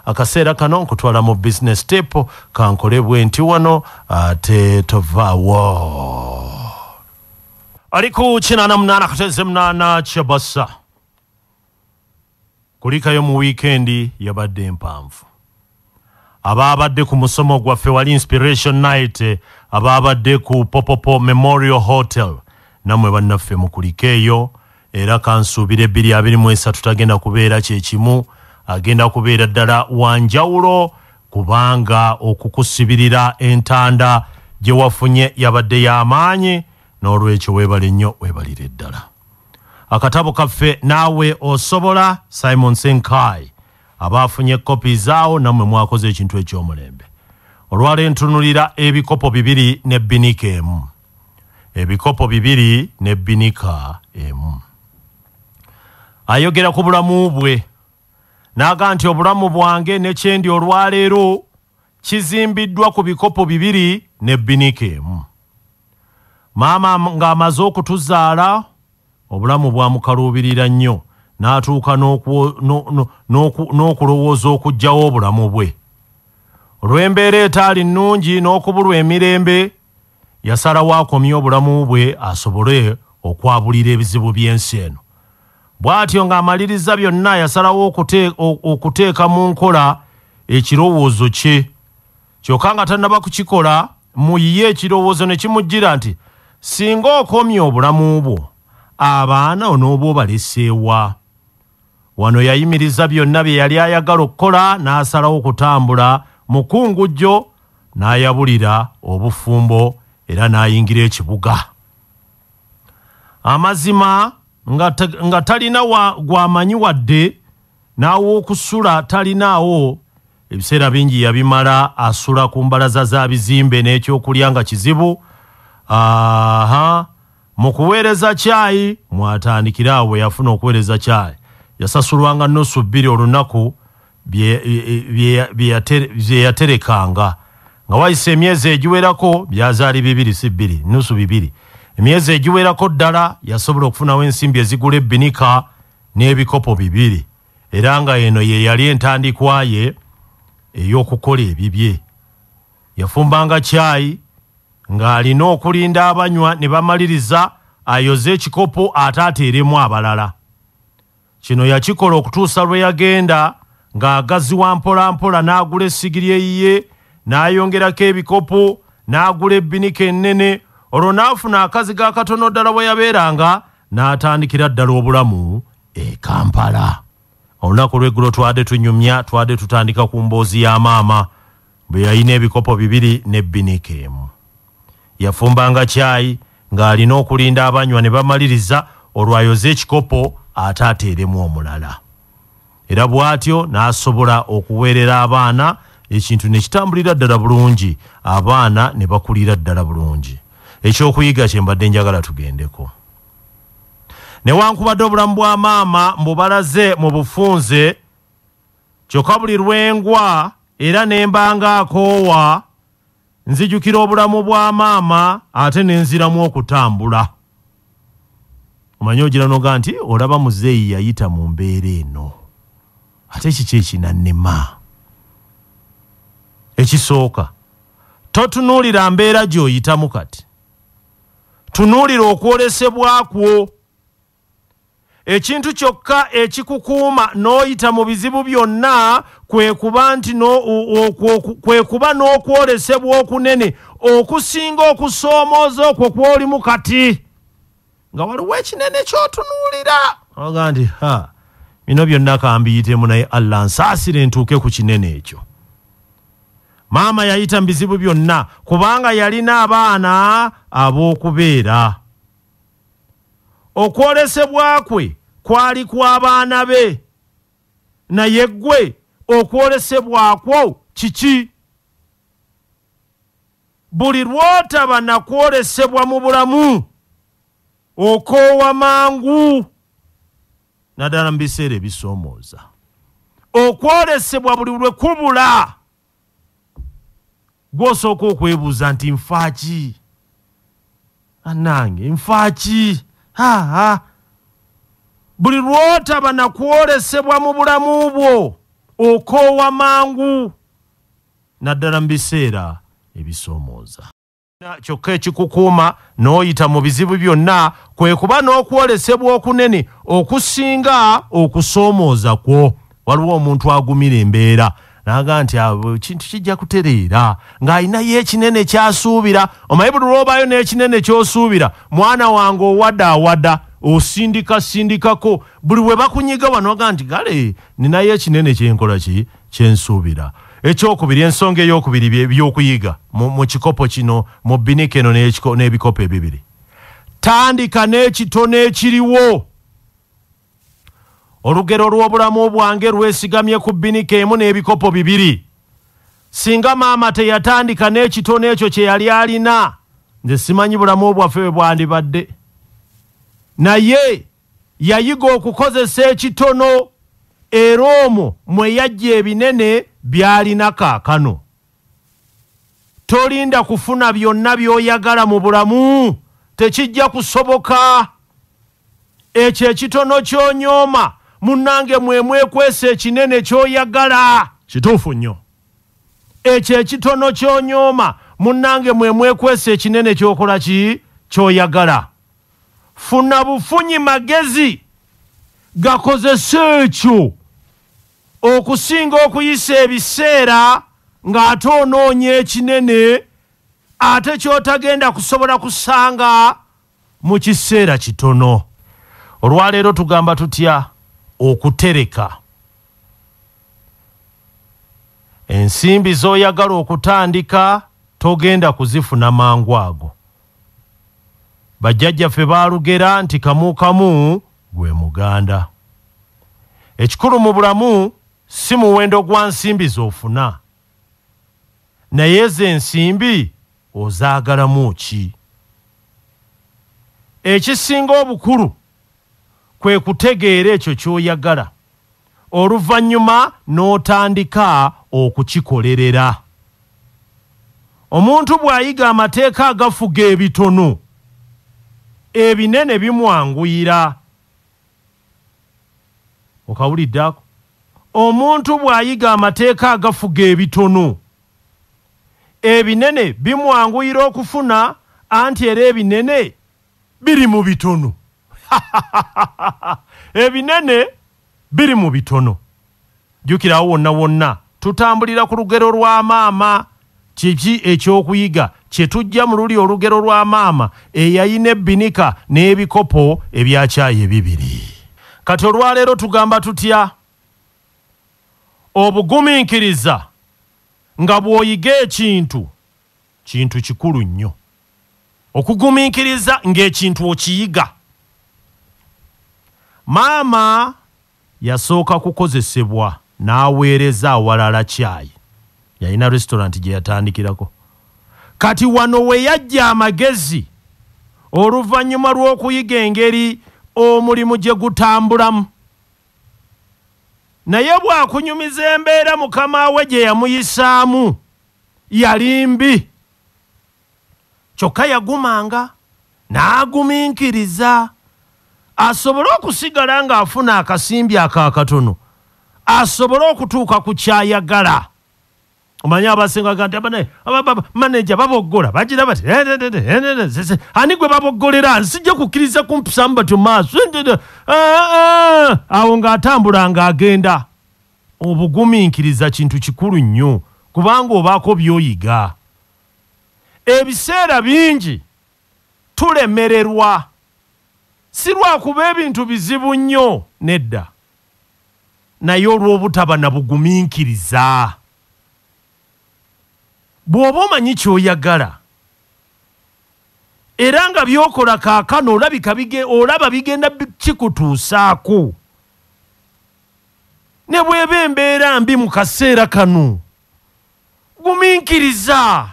Akaseera kano nkutwala mu business tip, kankole bwe nti wano ate tovaawo. Ali ku 88.8 Kyabasa. Kulikayo mu wiikendi yabadde empanvu. Abaabadde ku musomo gwaffe wali Inspiration Night, abaabadde ku Popopo Memorial Hotel, nammwe bannaffe mukulikeeyo. Era kansuubire 2023 tagenda kubeera kyekimu, agenda kubeera ddala wanjawulo, kubanga okukusibirira entanda gye wafunye yabadde y'amaanyi. N'olwekyo weebale nnyo, weebalire ddala. Akatabo kaffe Naawe Osobola, Simon Senkai, abaafunye kopi zaawo nammwe mwakoze ekintu eky'omulembe. Olwaleero ntunulira ebikopo 2 n'ebbinika emu. Ebikopo 2 n'ebbinika emu. Ayogera ku bulamu bwe n'aga nti obulamu bwange ne kyendi olwaleero kizimbiddwa ku bikopo 2 n'ebbinika emu. Maama ng'amaze okutuzaala obulamu bwamukaluubirira nnyo, n'atuuka n'okulowooza okuggyawo obulamu bwe. Olw'embeera etaali nnungi n'okubulwa emirembe, yasalawo akomye obulamu bwe asobole okwabulira ebizibu by'ensi eno. Bw'atyo ng'amaliriza byonna, yasalawo okuteeka mu nkola ekirowoozo kye. Kyokka nga tannaba kukikola, muyiye ekirowoozo ne kimujjira nti singa okomye obulamu bwo, abaana onooba obaleseewa. Wano yayimiriza byonna bye yali ayagala okukola, n'asalawo okutambula mukungujjo, n'ayabulira obufumbo era n'ayingira ekibuga. Amazima nga talina gwamanyi wadde n'aw'okusula talinaawo, ebiseera bingi yabimala asula ku mbalaza za bizimbe n'ekyokulya nga kizibu. Aha, mu kuweereza kyayi mwatandikira awo. Yafuna okuweereza kyayi, yasasulwanga 2.5 olunaku bye yaterekanga. Nga wayise emyezi egiwerako, byazaali 2 si 2, 2.5. Emyezi egiwerako ddala yasobola okufunawo ensimbi ezigula ebbinika n'ebikopo 2, era nga eno ye yali entandikwa ye ey'okukola ebibye. Yafumbanga kyayi ng'alina okulinda abanywa ne bamaliriza, ayoze ekikopo ate ateeremu abalala. Kino yakikola okutuusa lwe yagenda ng'agaziwa mpola mpola, n'agula essigiri eyiye, n'ayongerako ebikopo, n'agula ebbinika ennene, olwo n'afuna akazigo akatono ddala bwe yabeeranga, n'atandikira ddala obulamu e Kampala. Olunaku lw'eggulo twadde tunyumya, twadde tutandika ku mboozi ya maama bwe yalina ebikopo 2 n'ebbinika emu. Yafumbanga kyayi ng'alina okulinda abanywa ne bamaliriza, olwo ayoze ekikopo ate ateeremu omulala. Era bw'atyo n'asobola okuweerera abaana, ekintu ne kitambulira ddala bulungi, abaana ne bakulira ddala bulungi. Ekyokuyiga kye mbadde njagala tugendeko. Newankubadde obulamu bwa maama mbubalaze mu bufunze, kyokka buli lwengwa era ne mbanga akoowa, nzijukira obulamu bwa maama ate ne nziramu okutambula. Omanyi ogira n'oga nti olaba muzeeyi yayita mu mbeera eno, ate kiki ekinannema? Ekisooka, totunuulira mbeera gy'oyitamu kati, tunuulira okwolesebwa kwo. Ekintu kyokka ekikukuuma n'oyita mu bizibu byonna kwe kuba nti kwe kuba n'okwolesebwa okunene okusinga okusoomooza okwo kw'olimu kati, nga waliwo ekinene ky'otunuulira. Oga nti ha, bino byonna kambiyitemu, naye Allah nsaasire ntuuke ku kinene ekyo. Maama yayita mu bizibu byonna kubanga yalina abaana ab'okubeera. Okwolesebwa kwe kwali kw'abaana be, naye ggwe okwolesebwa kwo kiki? Buli lw'otaba na kwolesebwa mu bulamu okoowa mangu, naddala mu biseera ebisoomooza. Okwolesebwa buli lwe kubula, gw'osooka okwebuuza nti nfa ki? Annange nfa ki? Buli lw'otaba na kwolesebwa mu bulamu bwo Okoowa mangu naddala mu biseera ebisoomooza. Kyokka ekikukuuma n'oyita mu bizibu byonna kwe kuba n'okwolesebwa okunene okusinga okusoomooza kwo. Waliwo omuntu agumira embeera n'agamba nti ekintu kijja kutereera, ng'alinayo ekinene ky'asuubira. Omanyi buli lw'obaayo n'ekinene ky'osuubira, mwana wange owadda awadda, osindika sindikako, buli we bakunyiga wano oga nti kale ninayo ekinene kyenkola ki kyensuubira. Ekyokubiri, ensonga eyokubiri byokuyiga mu kikopo kino, mu bbinika eno n'ebikopo ebibiri. Tandika n'ekitono ekiriwo. Olugero lw'obulamu bwange lwesigamye ku bbinika emu n'ebikopo bibiri. Singa maama teyatandika n'ekitono ekyo kye yali alina, nze simanyi bulamu bwaffe bwe bwandibadde. Naye yayiga okukozesa ekitono, era omwo mwe yajja ebinene by'alina kaakano. Tolinda kufuna byonna by'oyagala mu bulamu, tekijja kusoboka. Ekyo ekitono ky'onyooma, munnange mwe mwekwesa ekinene ky'oyagala. Kituufu nnyo. Ekyo ekitono ky'onyooma, munnange mwe mwekwesa ekinene ky'okola ki ky'oyagala. Funa bufunyi magezi gakozese ekyo okusinga okuyisa ebiseera ng'ate onoonya ekinene ate ky'otagenda kusobola kusanga mu kiseera kitono. Olwaleero tugamba tutya? Okutereka. Ensimbi z'oyagala okutandika togenda kuzifuna mangu ago. Bajjajjaffe baalugera nti kamu kamu gwe muganda. Ekikulu mu bulamu si muwendo gwa nsimbi z'ofuna, naye ezo ensimbi ozaagalamu ki? Ekisinga obukulu kwe kutegeera ekyo ky'oyagala, oluvannyuma n'otandika okukikolerera. Omuntu bw'ayiga amateeka agafuga ebitono, ebinene bimwanguyira. Okawulidde ako? Omuntu bw'ayiga amateeka agafuga ebitono, ebinene bimwanguyira okufuna, anti era ebinene biri mu bitono. Ebinene biri mu bitono. Jjukirawo wonna wonna tutambulira ku lugero lwa maama. Kiki ekyokuyiga kye tujja mu luli olugero lwa maama eyayina ebbinika n'ebikopo ebya caayi ebibiri? Kati olwaleero tugamba tutya? Obugumiikiriza nga bw'oyiga ekintu kintu kikulu nnyo. Okugumiikiriza ng'ekintu okiyiga. Maama yasooka kukozesebwa n'aweereza awalala caayi. Yalina restaurant gye yatandikirako. Kati wano we yajja amagezi oluvannyuma lw'okuyiga engeri omulimu gye gutambulamu. Naye bw'akunyumiza embeera mukama we gye yamuyisaamu yali mbi. Kyokka yagumanga n'agumiikiriza asobole okusigala ng'afuna akasimbi akakatono, asobole okutuuka ku kyayagala. Omanyi abasinga nti maneja baboggola bagira bati ani gwe baboggolera, nsijja kukkiriza kumpisamu batyo maaso. Awo ng'atambula ng'agenda. Obugumiikiriza kintu kikulu nnyo kubanga obaako by'oyiga. Ebiseera bingi tulemererwa si lwakuba ebintu bizibu nnyo, nedda, naye olw'obutaba na bugumiikiriza. Bw'oba omanyi ky'oyagala era nga by'okola kaakano olabika olaba bigenda kikutuusaako, ne bw'eba embeera mbi mu kaseera kano, gumiikiriza,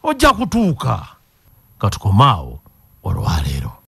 ojja kutuuka. Katukomaawo olwaleero.